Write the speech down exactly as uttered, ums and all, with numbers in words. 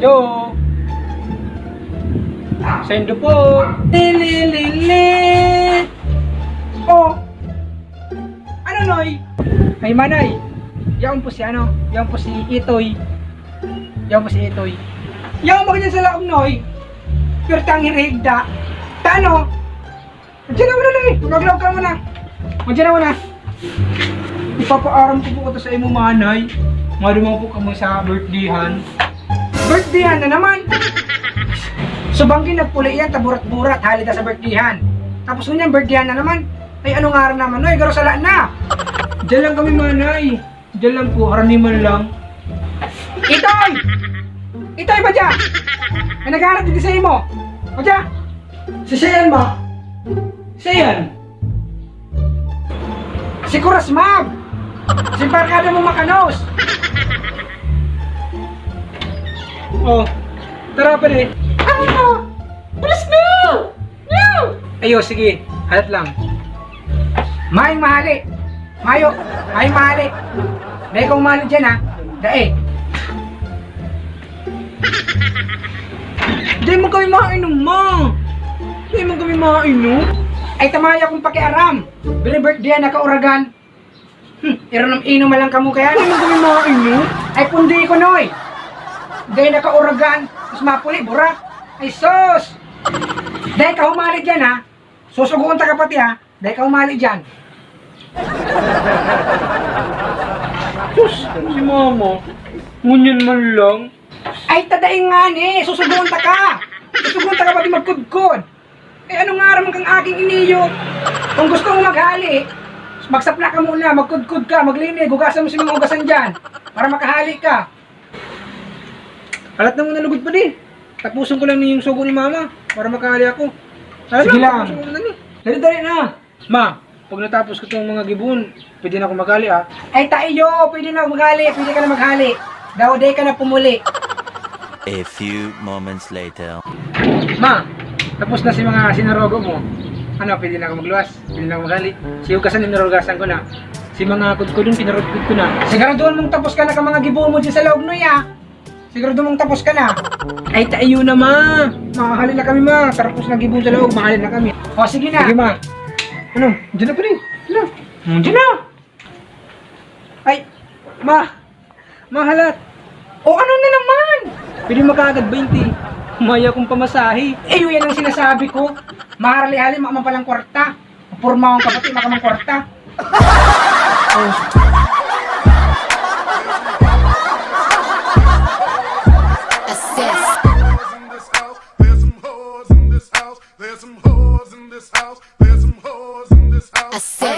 Yo! Sendo po! Lililili! Oh! Ano, Noy? Ay, Manay! Yaon po si ano? Yaon po si Itoy. Yaon po si Itoy. Yaon ba ganyan sa laog, Noy? Pero tangin higda. Tano? Diyan na muna, Noy. Maglaog ka muna. Diyan na muna. Ipapaaram ko po ito sa imo, Manay. Maduman po kamo sa birthdayhan. Birthdayhan na naman. Subanggi nagpuli yan, taburat-burat, hali ta sa birthdayhan. Tapos ngunyan, birthdayhan na naman. Ay, ano nga naman, Noy? Garo sala na. Diyan lang kami, Manay. Diyan lang po, haraniman lang. Itoy! Itoy, ba dyan? May naghahanap dito sa imo. Ba dyan? Si Sian, ma. Sian. Si Kuras, ma'am. Si barkada mo makanos. Oh, tara pa rin. Ano? Alas na! No! Ayo, sige. Halat lang. Mayong mahali. Mayo. Mayong mahali. Dahil kung mahali dyan, ha? Dahil. Di mo kami mainom, ma. Di mo kami mainom. Ay, tamaya kong pakiaram. Bini-birthday na kauragan. Hmm, ironom-inom lang kamo kaya. Ano kami mga inyo? Ay, pundi ko, Noy. Dahil nakauragan, mas mapuli, burak. Ay, sus! Dahil ka humali dyan, ha? Susugoon ta ka pati, ha? Dahil ka humali dyan. Sus, si mama. Ngunyan man lang. Ay, tadaing nga ni. Susugoon ta ka. Susugoon ta ka pati magkudkod. Eh, ano nga raman kang aking iniyo? Kung gusto mo maghali, magsapla ka muna, magkudkod ka, maglinis, hugasan mo si mga hugasan dyan, para makahali ka. Alat na muna lugod pa di. Tapusin ko lang ni yung sugo ni mama, para makahali ako. Alat Sige na, lang. Tapusin ko muna ni. Dali, dali na. Ma, pag natapos ko itong mga gibohon, pwede na ako maghali, ah. Ay, taiyo, pwede na maghali, pwede ka na maghali. Daw, day ka na pumuli. A few moments later. Ma, tapos na si mga sinarogo mo. Ano, pwede na ako magluwas? Pwede na ako maghali? Si hugasan, ninurugasan ko na. Si mga kudkudon, pinarudkod ko na. Siguraduhan mong tapos ka na ka mga gibohon mo dyan sa laog, Noy, ah. Sigurado mong tapos ka na. Ay, taiyo na, ma. Mahali na kami, ma. Tapos na gibohon sa laog, mahali na kami. O, sige na. Sige, ma. Ano? Diyan na pa rin. Ano? Hmm, diyan na. Ay, ma. Mahalat. O, ano na naman? Pwede makaagad twenty. Maya kong pamasahe. Eh, yun yan ang sinasabi ko. Mahali-hali, mama palang kwarta. Pormahon ka pati, maka mang kwarta. Oh. Assist. There's some hoes in this house. There's some hoes in this house. There's some hoes in this house. Assist.